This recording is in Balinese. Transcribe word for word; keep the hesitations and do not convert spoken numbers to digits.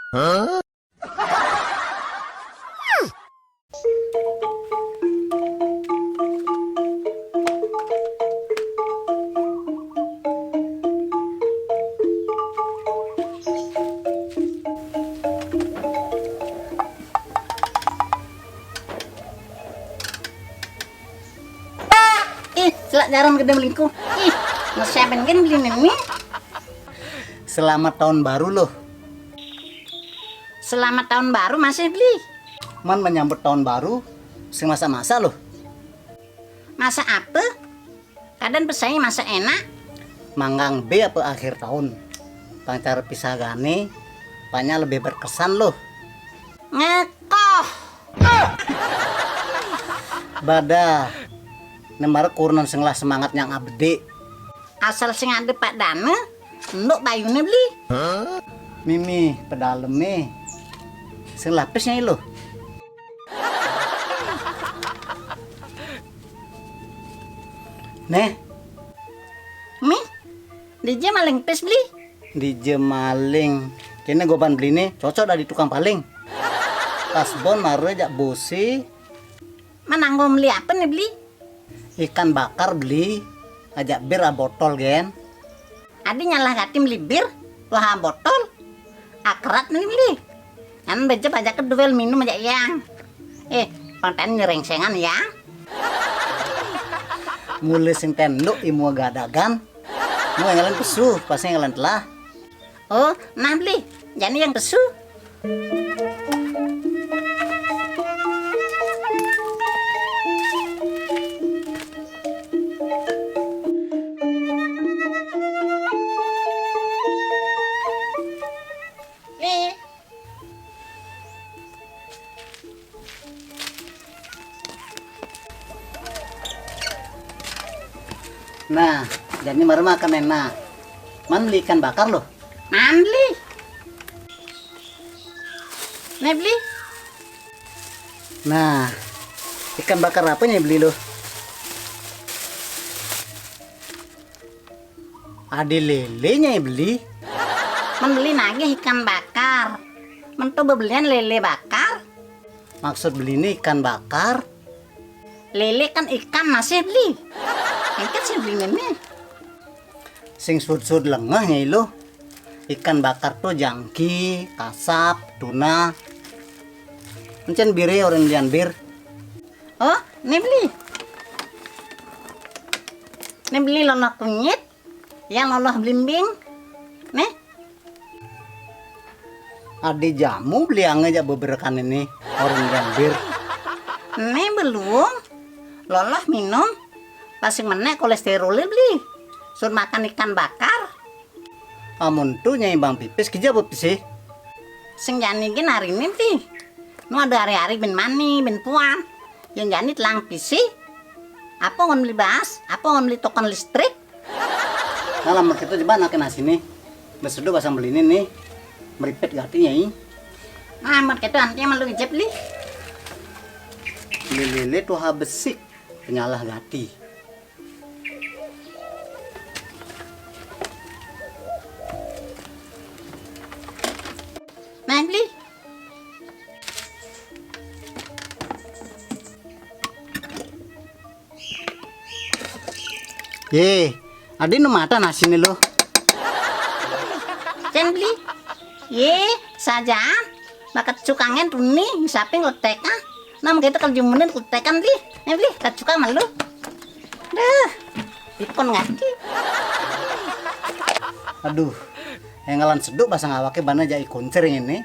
Ih, selak jaran gedé melingkuh. Ih, ngesepen kan beli nini. Selamat tahun baru loh. Selamat tahun baru masih beli. Man menyambut tahun baru, sing masa-masa loh. Masa apa? Kadang pesaing masa enak. Manggang B apa akhir tahun. Pang cara pisah gane, panya lebih berkesan loh. Ngekoh. Badah. Nemara kurenan sing lah semangat nyang abdi. Asal sing ada Pak Dana, nduk bayune beli. Mimi, pedaleme. Sing lapis nyai lo. Neh. Mi, dije maling pis beli. Dije maling. Kene goban beli nih, cocok dari tukang paling. Pas bon mare jak bosi. Mananggo beli apa nih beli? Ikan bakar beli. Ajak bir a botol gen. Adi nyalah gati beli bir, wah botol. Akrat nih beli. Kan beje aja ke duel minum aja yang. Eh, panten nyerengsengan yang. Mulai sing tenduk imu gadagan. Mau yang lain pesu, pasti yang lain telah. Oh, nah beli. Jani yang pesu. Nah, jadi mari makan enak. Man beli ikan bakar loh. Man beli. Nih beli. Nah, ikan bakar apa nih beli loh? Ada lelenya ya beli. Man beli nagih ikan bakar. Man tuh bebelian lele bakar. Maksud beli ini ikan bakar. Lele kan ikan masih beli. Engket sih beli ini. Sing sud-sud lengeh nyai lo. Ikan bakar tuh jangki, kasap, tuna. Encen bire orang lian bir. Oh, ini beli. Ini beli lono kunyit. Ya lono belimbing. Nih. Adi jamu beli ange aja beberekan ini. Orang lian bir. Ini belum. Lono minum. Pasti menek kolesterol beli. Sun makan ikan bakar. Amun tu nyai bang pipis kija pipis sih. Sing jani gin hari ini ti. Nu ada hari-hari bin mani, bin puan. Yang jani telang pisi. Apa ngon beli bas? Apa ngon beli token listrik? Nah, lamar kita coba nakin nasi nih. Beseduh basang beli ini nih. Meripet gati nyai. Nah, amat kita nanti malu ijep li. Lele tuh besik. Penyalah gati. Nah, beli. Ye, adi nu mata nasi nih lo. Cen beli. Ye, sajaan. Bakat cukangen tuni, saping letek ah. Nam kita kalau jumunin letekan beli. Nih beli, tak cuka malu. Deh, ikon ngaki. Aduh, yang ngalan seduk basang awake bana jai kuncir ini.